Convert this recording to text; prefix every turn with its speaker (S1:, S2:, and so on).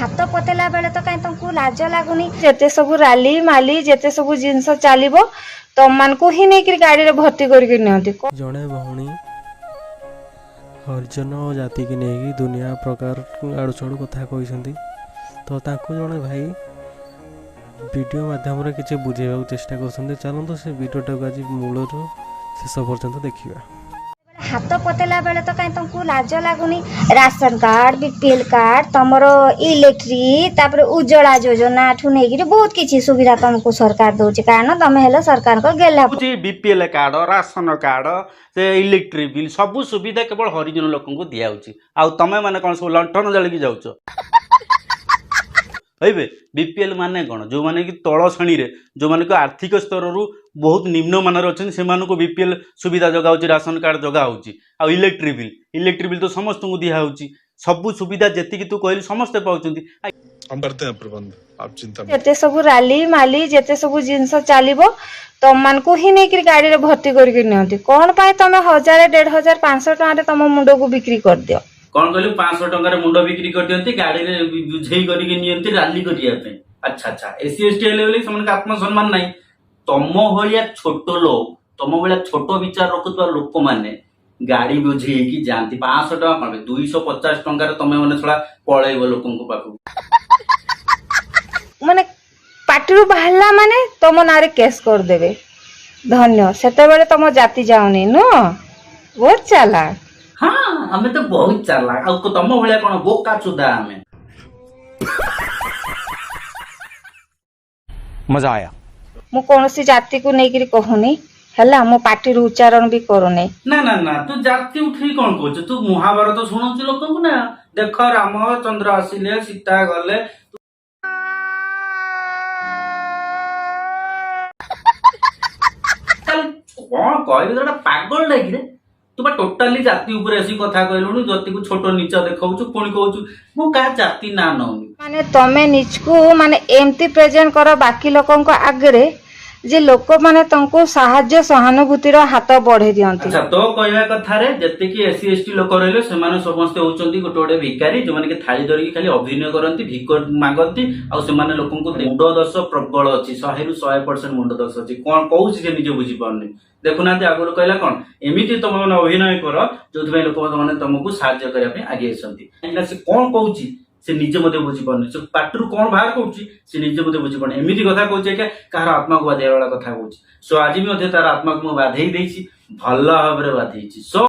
S1: ହାତ ପତେଇଲା ବେଳେ ତ କାହିଁ ତମକୁ ଲାଜ ଲାଗୁନି? ଯେତେ ସବୁ ରାଲି ମାଲି, ଯେତେ ସବୁ ଜିନିଷ ଚାଲିବ, ତମମାନଙ୍କୁ ହିଁ ନେଇକିରି ଗାଡ଼ିରେ ଭର୍ତ୍ତି କରିକି ନିଅନ୍ତି।
S2: ଜଣେ ଭଉଣୀ ହରିଜନ ଜାତିକି ନେଇକି ଦୁନିଆ ପ୍ରକାର ଆଡ଼ୁସାଡ଼ୁ କଥା କହିଛନ୍ତି। ତ ତାଙ୍କୁ ଜଣେ ଭାଇ ଭିଡ଼ିଓ ମାଧ୍ୟମରେ କିଛି ବୁଝେଇବାକୁ ଚେଷ୍ଟା କରୁଛନ୍ତି। ଚାଲନ୍ତୁ, ସେ ଭିଡ଼ିଓଟାକୁ ଆଜି ମୂଳରୁ ଶେଷ ପର୍ଯ୍ୟନ୍ତ ଦେଖିବା।
S1: ହାତ ପତେଇଲା ବେଳେ ତ କାହିଁ ତମକୁ ଲାଜ ଲାଗୁନି? ରାସନ କାର୍ଡ, ବିପିଏଲ କାର୍ଡ, ତମର ଇଲେକ୍ଟ୍ରି, ତାପରେ ଉଜ୍ଜଳା ଯୋଜନା ଠୁ ନେଇକିରି ବହୁତ କିଛି ସୁବିଧା ତମକୁ ସରକାର ଦଉଛି, କାରଣ ତମେ ହେଲ ସରକାରଙ୍କ ଗେହ୍ଲା।
S3: ହେଉଛି ବିପିଏଲ୍ କାର୍ଡ଼, ରାସନ କାର୍ଡ଼, ସେ ଇଲେକ୍ଟ୍ରିକ୍ ବିଲ୍, ସବୁ ସୁବିଧା କେବଳ ହରିଜନ ଲୋକଙ୍କୁ ଦିଆହେଉଛି। ଆଉ ତମେ ମାନେ କ'ଣ ସବୁ ଲଣ୍ଠନ ଜାଳିକି ଯାଉଛ? କହିବେ ବିପିଏଲ୍ ମାନେ କ'ଣ? ଯେଉଁମାନେ କି ତଳ ଶ୍ରେଣୀରେ, ଯେଉଁମାନେ କି ଆର୍ଥିକ ସ୍ତରରୁ ବହୁତ ନିମ୍ନମାନରେ ଅଛନ୍ତି, ସେମାନଙ୍କୁ ବିପିଏଲ୍ ସୁବିଧା ଯୋଗାଉଛି, ରାସନ କାର୍ଡ଼ ଯୋଗାଉଛି ଆଉ ଇଲେକ୍ଟ୍ରିକ୍ ବିଲ୍। ଇଲେକ୍ଟ୍ରିକ୍ ବିଲ୍ ତ ସମସ୍ତଙ୍କୁ ଦିଆହେଉଛି। ସବୁ ସୁବିଧା ଯେତିକି ତୁ କହିଲୁ, ସମସ୍ତେ ପାଉଛନ୍ତି।
S4: हम करते हैं प्रबंध, आप चिंता मत
S1: ଯେତେ ସବୁ ରାଲି ମାଲି, ଯେତେ ସବୁ ଜିନିଷ ଚାଲିବ, ତମମାନଙ୍କୁ ହିଁ ନେଇକିରି ଗାଡ଼ିରେ ଭର୍ତ୍ତି କରିକି ନିଅନ୍ତି। କ'ଣ ପାଇଁ ତମେ 1000, 1500, 500 ଟଙ୍କାରେ ତମ ମୁଣ୍ଡକୁ ବିକ୍ରି କରିଦିଅ?
S3: କ'ଣ କହିଲୁ? 500 ଟଙ୍କାରେ ମୁଣ୍ଡ ବିକ୍ରି କରିଦିଅନ୍ତି, ଗାଡ଼ିରେ ବୁଝେଇ କରିକି ନିଅନ୍ତି ରାଲି କରିବା ପାଇଁ। ଆଚ୍ଛା, ଏସ୍ ସି ଏସ୍ ଟି ହେଲେ ବୋଲି ସେମାନଙ୍କ ଆତ୍ମସମ୍ମାନ ନାହିଁ। ତମ ଭଳିଆ ଛୋଟ ଲୋକ, ତମ ଭଳିଆ ଛୋଟ ବିଚାର ରଖୁଥିବା ଲୋକମାନେ ଗାଡି ବୁଝେଇକି ଯାଆନ୍ତି। 500 ଟଙ୍କା କଣ, 250 ଟଙ୍କାରେ ତମେ ମାନେ ଛଡା ପଳେଇବ ଲୋକଙ୍କ ପାଖକୁ।
S1: ମାନେ ପାଟିରୁ ବାହାରିଲା ମାନେ ତମ ନାଁରେ କେସ୍ କରିଦେବେ। ଧନ୍ୟ, ସେତେବେଳେ ତମ ଜାତି ଯାଉନି, ନୁହଁ? ବହୁତ ଚାଲାକ।
S3: ହଁ, ଆମେ ତ ବହୁତ ଚାଲାକ। ଆଉ ତମ ଭଳିଆ କଣ ବୋକା ଚୁଦା ଆମେ?
S5: मजा आया।
S1: ମୁଁ କୌଣସି ଜାତିକୁ ନେଇକିରି କହୁନି, ହେଲା? ମୋ ପାଟିରୁ ଉଚ୍ଚାରଣ ବି କରୁନି।
S3: ନା ନା ନା, ତୁ ଜାତି ଉଠେଇ କଣ କହୁଛୁ? ତୁ ମହାଭାରତ ଶୁଣଉଛୁ ଲୋକଙ୍କୁ ନା? ଦେଖ, ରାମଚନ୍ଦ୍ର ଆସିଲେ, ସୀତା ଗଲେ। ତାହେଲେ କଣ କହିବି, ଗୋଟେ ପାଗଳ କିରେ ତୁ ବା? ଟୋଟାଲି ଜାତି ଉପରେ ଆସିକି କଥା କହିଲୁଣି, ଜାତିକୁ ଛୋଟ ନିଚ ଦେଖାଉଛୁ, ପୁଣି କହୁଛୁ ମୁଁ କାହା ଜାତି ନାଁ ନଉନି।
S1: ମାନେ ତମେ ନିଜକୁ ମାନେ ଏମିତି ପ୍ରେଜେଣ୍ଟ କର ବାକି ଲୋକଙ୍କ ଆଗରେ ଯେ ଲୋକମାନେ ତମକୁ ସାହାଯ୍ୟ ସହାନୁଭୂତିର ହାତ ବଢେଇ ଦିଅନ୍ତି।
S3: ଆଚ୍ଛା, ତୋ କହିବା କଥାରେ ଯେତିକି ଏସ୍ ସି ଏସ୍ ଟି ଲୋକ ରହିଲେ, ସେମାନେ ସମସ୍ତେ ହଉଛନ୍ତି ଗୋଟେ ଗୋଟେ ଭିକାରୀ, ଯୋଉମାନେ କି ଥାଳି ଧରିକି ଖାଲି ଅଭିନୟ କରନ୍ତି, ଭିକ ମାଗନ୍ତି। ଆଉ ସେମାନେ ଲୋକଙ୍କୁ ମୁଣ୍ଡ ଦୋଷ ପ୍ରବଳ ଅଛି, 100ରୁ 100% ମୁଣ୍ଡ ଦୋଷ ଅଛି। କଣ କହୁଛି ସେ ନିଜେ ବୁଝିପାରୁନି। ଦେଖୁନାହାନ୍ତି, ଆଗରୁ କହିଲା କଣ, ଏମିତି ତମେ ମାନେ ଅଭିନୟ କର ଯୋଉଥିପାଇଁ ଲୋକମାନେ ତମକୁ ସାହାଯ୍ୟ କରିବା ପାଇଁ ଆଗେଇ ଆସନ୍ତି। କାହିଁକିନା ସେ କଣ କହୁଛି ସେ ନିଜେ ମଧ୍ୟ ବୁଝିପାରୁନି। ସେ ପାଟିରୁ କଣ ବାହାର କରୁଛି ସେ ନିଜେ ମଧ୍ୟ ବୁଝିପାରୁନି। ଏମିତି କଥା କହୁଛି ଆଜ୍ଞା, କାହାର ଆତ୍ମାକୁ ବାଧେଇବା ଭଳିଆ କଥା କହୁଛି। ସୋ ଆଜି ବି ମଧ୍ୟ ତାର ଆତ୍ମାକୁ ମୁଁ ବାଧେଇ ଦେଇଛି, ଭଲ ଭାବରେ ବାଧେଇଛି। ସୋ